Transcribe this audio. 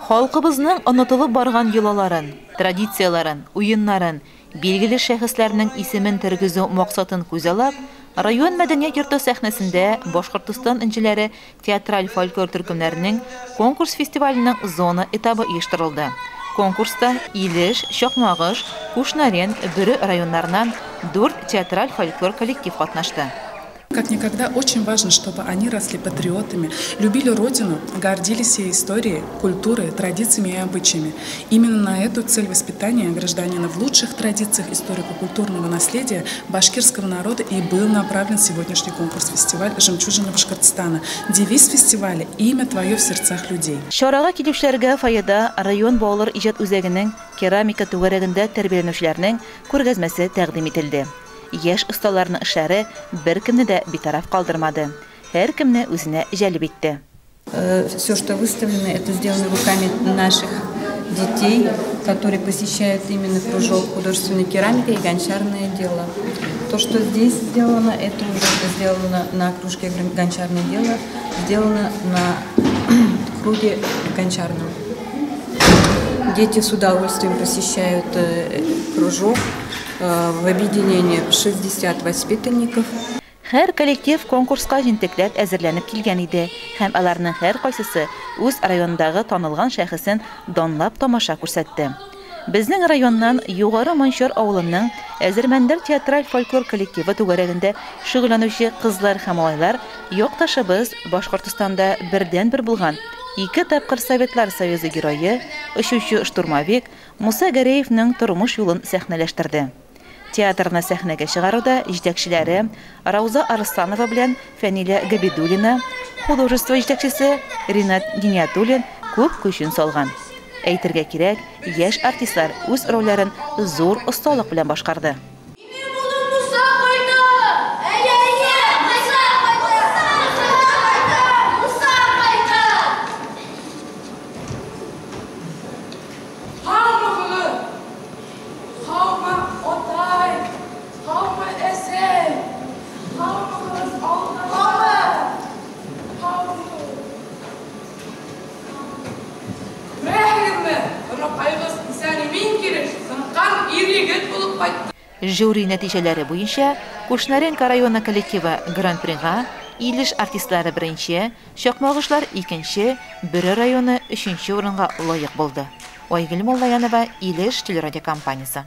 Халкыбызның онытылып барган йолаларын, традицияләрен, уеннарын, билгеле шәхесләрнең исемен тергезү максатын күзаллап, район мәдәният йорты сәхнәсендә Башкортостан энҗеләре театраль фольклор төркемнәренең конкурс-фестиваленең зона этабы оештырылды. Конкурста Илеш, Чакмагыш, Кушнарен, Бөре районнарыннан дүрт театраль фольклор коллектив катнашты. Как никогда очень важно, чтобы они росли патриотами, любили родину, гордились ее историей, культурой, традициями и обычаями. Именно на эту цель воспитания гражданина в лучших традициях историко-культурного наследия башкирского народа и был направлен сегодняшний конкурс-фестиваль «Жемчужина Башкортостана». Девиз фестиваля «Имя твое в сердцах людей». Чарага килүчеләргә фойеда район балалар иҗат үзәгенең керамика түгәрәгендә тәрбияләнүчеләрнең күргәзмәсе тәкъдим ителде. Яшь осталарның эшләре беркемне дә битараф калдырмады. Һәркемне үзенә җәлеп итте. Все, что выставлено, это сделано руками наших детей, которые посещают именно кружок художественной керамики и гончарное дело. То, что здесь сделано, это уже сделано на кружке гончарное дело, сделано на круге гончарном. Дети с удовольствием посещают кружок. В объединении 60 воспитанников. Һәр коллектив конкурска җентекләп әзерләнеп килгән иде һәм аларның һәркайсысы үз районындагы танылган шәхесен данлап тамаша күрсәтте. Безнең районнан Югары Манчар авылының Әзермәндәр театраль фольклор коллективы түгәрәгендә шөгыльләнүче кызлар һәм малайлар якташыбыз Башкортостанда бердәнбер булган ике тапкыр Советлар Союзы герое, очучы штурмовик Муса Гәрәевнең тормыш юлын сәхнәләштерде. Театрны сәхнәгә чыгаруда җитәкчеләре Рауза Арсланова белән Фәнилә Габидуллина, художество җитәкчесе Ринат Гиниятуллин күп көчен салган. Әйтергә кирәк, яшь артистлар үз рольләрен зур осталык белән башкарды. Минем улым Муса кайда? Әйе, әйе, Муса кайда? Муса кайда? Муса кайда? Һаумыһыгыҙ? Һаумы, атай? Һаумы, әсәй? Һаумыһыгыҙ, ауылдаштар? Һаумыһыгыҙ? Күрәһегеҙме, Ырыҡайыбыҙ иҫән-имен килеш, сыҡҡан ир-егет булып ҡайтты. Жюри нәтиҗәләре буенча Кушнаренко районы коллективы Гран-прига, Илеш артистлары беренче, Чакмагышлар икенче, Бөре районы өченче урынга лаек булды. Айгөл Муллаянова, Илеш телерадиокомпаниясе.